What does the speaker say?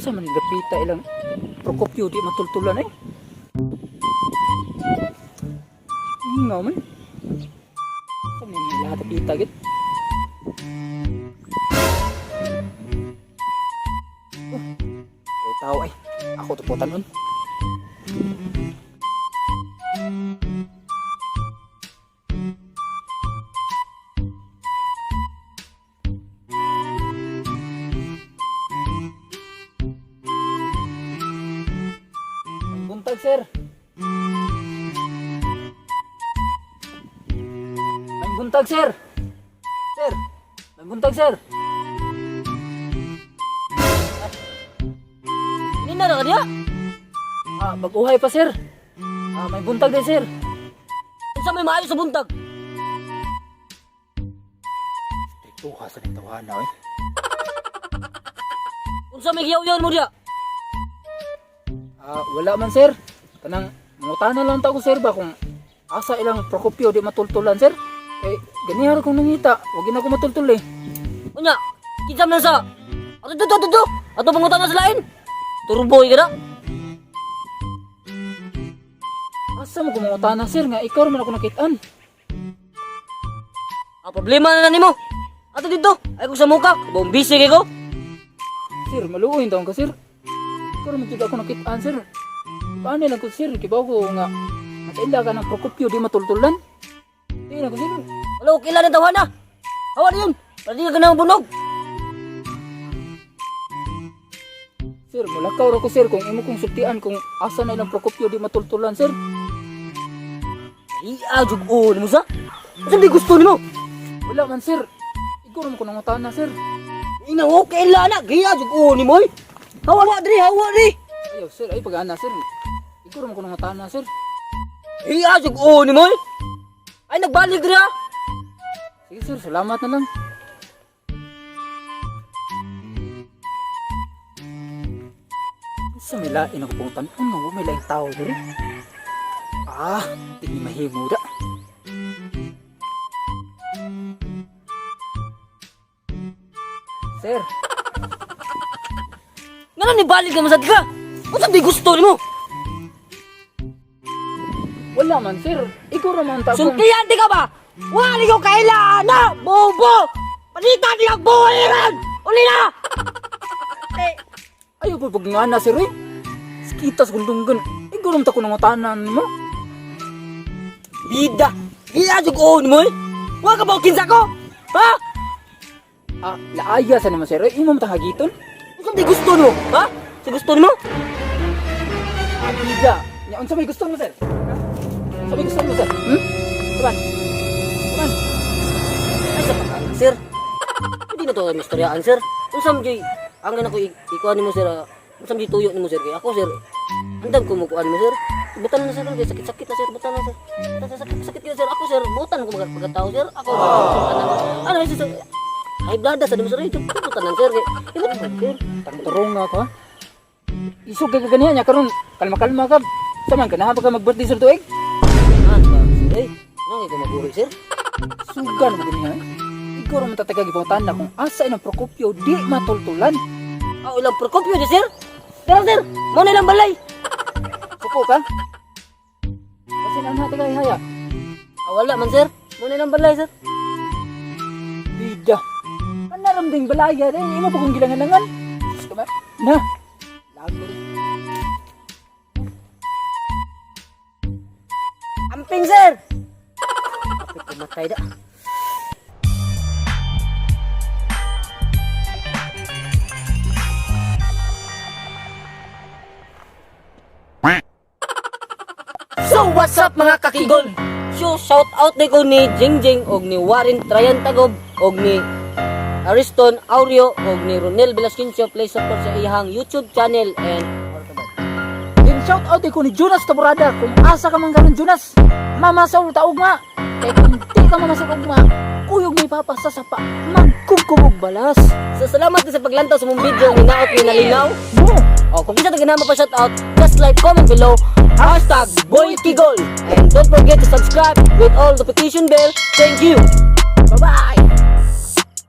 Asa man gapita ilang Procopio di matultulan eh. Hingaw man. Asa man yung lahat pita git. Oh, ay tao ay. Ako to po tanon. Buntag, sir. May buntag, sir. Sir, may buntag, sir. Nina ra ka diha? Ah, bag-uhay pa, sir. Ah, may buntag din, sir. Unsa may maayo sa buntag? Striktuha sa ning tawhana, eh. Unsa may giyaw-yaw mo diha? Ah, wala man, sir. Kanang mangutana lang ta ko, sir, ba kung asa ilang Procopio di matultulan, sir. Eh, ganihar kong nangita. Wag na ko matultul eh. Unya, kinsa man sa? Ato dito, ato dito. Ato pangutan na sa lain. Turboy ka na. Asa mo kumangutana, sir, nga ikaw man ako nakitaan. Ang problema na nimo. Ato dito, ay ko sa muka, buong busy kay ko. Sir, maluoy taon ka, sir. Ikaw man jud ako nakitaan, sir. Paano lang ko, sir? Kibaw ko nga nakaila ka ng Procopio di matultulan. Di na ko, sir. Wala ko kailan ng tawana. Hawa na yun. Para di ka na bunog. Sir, mulakaw ra ko, sir, kung imo kong sultian kung asa na ilang Procopio di matultulan, sir. Iya, jug o nimo sa. Unsa di gusto nimo? Wala man, sir. Ikaw man ko nangutana, sir. Ina ko kailan na, giya jug o nimo. Oy. Hawa wa diri, hawa diri. Ayaw, sir. Ay, pag-ana, sir. Ikaw man ko nangutana, sir. Iya jug o nimo. Oy. Ay nagbalik diri ha. Sige, sir. Salamat na lang. Sa may lain ako pong tanon, no? May laing tao diri. Ah, di ni mahimo da. Sir, Ngano ni balik ka man sad ka? Unsa di gusto nimo? Wala man, sir. Ikaw ra man ta kung Sultiyan di ka ba? Wala ko kailan na, bobo. Palita di ka buhiran. Uli na. Eh, Ayaw pa pag nga na, sir, eh. Sikita sa kundunggan. Ikaw ra man ta ko nangutanan mo. Bida. Iya jug o nimo. Oy. Wa ka ba kinsa ko? Ha? Ah, laaya sa naman, sir. Eh, imo man ta hagiton. Unsa di gusto nimo? Ha? Sa gusto nimo? Ah, bida. Nya, unsa may gusto mo, sir? Ha? Unsa may gusto mo, sir? Hmm? Taban. Taban. Ay sa pagkain, sir. Hindi na to kayo mastoryaan, sir. Unsa man jud ang gana ko ikuan nimo, sir. Ah, unsa man jud tuyo nimo, sir, kay ako, sir. Andam ko mo kuan mo, sir. Butan na, sir, kay sakit-sakit na, sir, butan na, sir. Butan na, sakit sakit yun, sir. Ako, sir, butan ko mga pagkatao, sir. Ako ano sir, sir. Ay blada sa nimo, sir. Ito butan na, sir. Kay imo man, sir. Tangturong nga ako, ha? Isog kay kaganihan niya karon kalma-kalma ka. Sa man ganahan pa ka mag-birthday, sir, tuig. An ba, sir? Eh, nang ko mabuhi, sir. Sugan mo ganihan. Ikaw ra man tatagag ipangutana kung asa inang Procopio di matultulan. Aw ilang Procopio di, sir. Pero sir, mo na ilang balay. Suko ka? Kasi na na tagay haya. Ah, wala man, sir. Mo na ilang balay, sir. Bida. Kanaram ding balaya eh. Imo pa kong gilangan-langan. Diyos ko, na. Lago rin. Amping, sir. Kapit pumatay da. So what's up, mga kakigol? So shout out ni ko ni Jingjing og ni Warren Trayan Tagob og ni Ariston Aureo og ni Ronel Velasquincio. Please support sa iyang YouTube channel and Din shout out ko ni Jonas Taborada. Kung asa ka man karon, Jonas, mama sa ta ugma. Kay kung di ka mama sa ugma, kuyog ni papa sa sapa, magkugkubog balas. So salamat sa paglantaw sa mong video nga naot ni nalinaw. Mo. O, kung kinsa ta ganahan pa shout out, just like, comment below, #BoyKigol. And don't forget to subscribe with all notification bell. Thank you. Bye-bye.